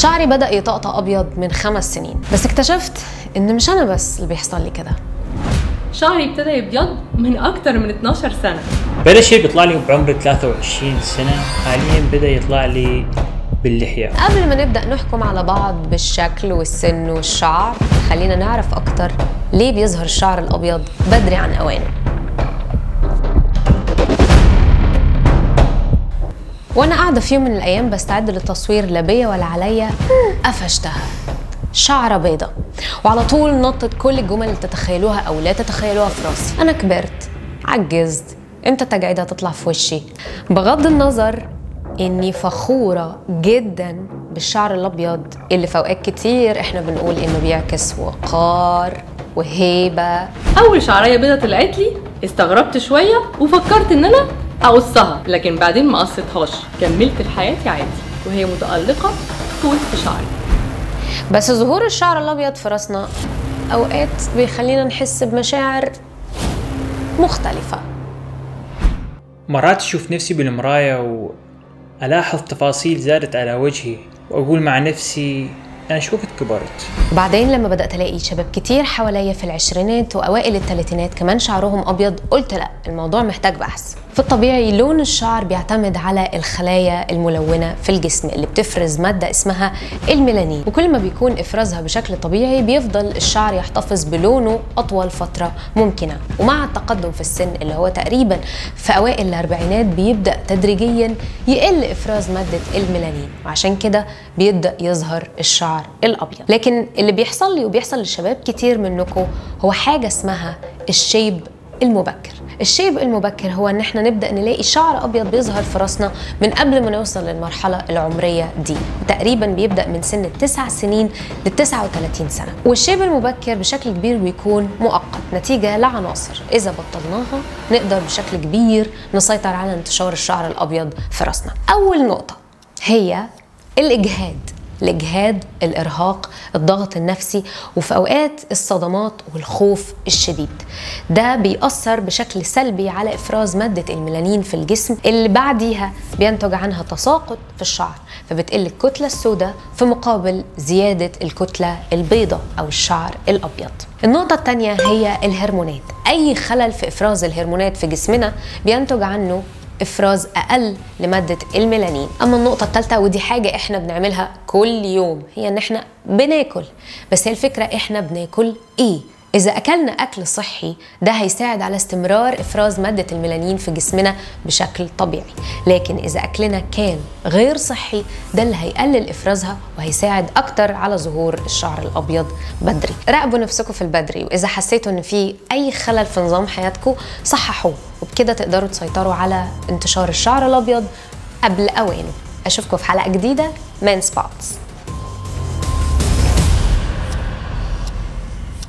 شعري بدأ يطقطق أبيض من 5 سنين، بس اكتشفت إن مش أنا بس اللي بيحصل لي كده. شعري ابتدى يبيض من أكتر من 12 سنة. بدأ شيء بيطلع لي بعمر 23 سنة، حاليا بدأ يطلع لي باللحية. قبل ما نبدأ نحكم على بعض بالشكل والسن والشعر، خلينا نعرف أكتر ليه بيظهر الشعر الأبيض بدري عن أوانه. وأنا قاعدة في يوم من الأيام بستعد للتصوير، لا بيا ولا عليا، قفشتها شعرة بيضة، وعلى طول نطت كل الجمل اللي تتخيلوها أو لا تتخيلوها في راسي. أنا كبرت، عجزت، إمتى التجاعيد هتطلع في وشي؟ بغض النظر إني فخورة جدا بالشعر الأبيض اللي في أوقات كتير إحنا بنقول إنه بيعكس وقار وهيبة. أول شعرية بيضة طلعت لي استغربت شوية وفكرت إن أنا أقصها، لكن بعدين ما قصيتهاش، كملت في حياتي عادي وهي متألقة في وسط شعري. بس ظهور الشعر الأبيض في راسنا أوقات بيخلينا نحس بمشاعر مختلفة. مرات أشوف نفسي بالمراية وألاحظ تفاصيل زادت على وجهي وأقول مع نفسي أنا شو وقت كبرت. وبعدين لما بدأت ألاقي شباب كتير حواليا في العشرينات وأوائل الثلاثينات كمان شعرهم أبيض، قلت لأ، الموضوع محتاج بحث. في الطبيعي لون الشعر بيعتمد على الخلايا الملونة في الجسم اللي بتفرز مادة اسمها الميلانين، وكل ما بيكون إفرازها بشكل طبيعي بيفضل الشعر يحتفظ بلونه أطول فترة ممكنة. ومع التقدم في السن اللي هو تقريبا في أوائل الأربعينات بيبدأ تدريجيا يقل إفراز مادة الميلانين، وعشان كده بيبدأ يظهر الشعر الأبيض. لكن اللي بيحصل لي وبيحصل للشباب كتير منكم هو حاجة اسمها الشيب المبكر. الشيب المبكر هو ان احنا نبدأ نلاقي شعر ابيض بيظهر في راسنا من قبل ما نوصل للمرحلة العمرية دي، تقريبا بيبدأ من سن 9 سنين ل 39 سنة. والشيب المبكر بشكل كبير بيكون مؤقت نتيجة لعناصر اذا بطلناها نقدر بشكل كبير نسيطر على انتشار الشعر الابيض في راسنا. اول نقطة هي الاجهاد. الإجهاد، الإرهاق، الضغط النفسي، وفي أوقات الصدمات والخوف الشديد. ده بيأثر بشكل سلبي على إفراز مادة الميلانين في الجسم اللي بعديها بينتج عنها تساقط في الشعر، فبتقل الكتلة السوداء في مقابل زيادة الكتلة البيضاء أو الشعر الأبيض. النقطة الثانية هي الهرمونات. أي خلل في إفراز الهرمونات في جسمنا بينتج عنه إفراز أقل لمادة الميلانين. أما النقطة الثالثة، ودي حاجة إحنا بنعملها كل يوم، هي إن إحنا بناكل. بس هي الفكرة إحنا بناكل إيه؟ إذا أكلنا أكل صحي ده هيساعد على استمرار إفراز مادة الميلانين في جسمنا بشكل طبيعي، لكن إذا أكلنا كان غير صحي ده اللي هيقلل إفرازها وهيساعد أكتر على ظهور الشعر الأبيض بدري. راقبوا نفسكم في البدري، وإذا حسيتوا إن في أي خلل في نظام حياتكم صححوه، وبكده تقدروا تسيطروا على انتشار الشعر الأبيض قبل أوانه. أشوفكم في حلقة جديدة من سبوتس.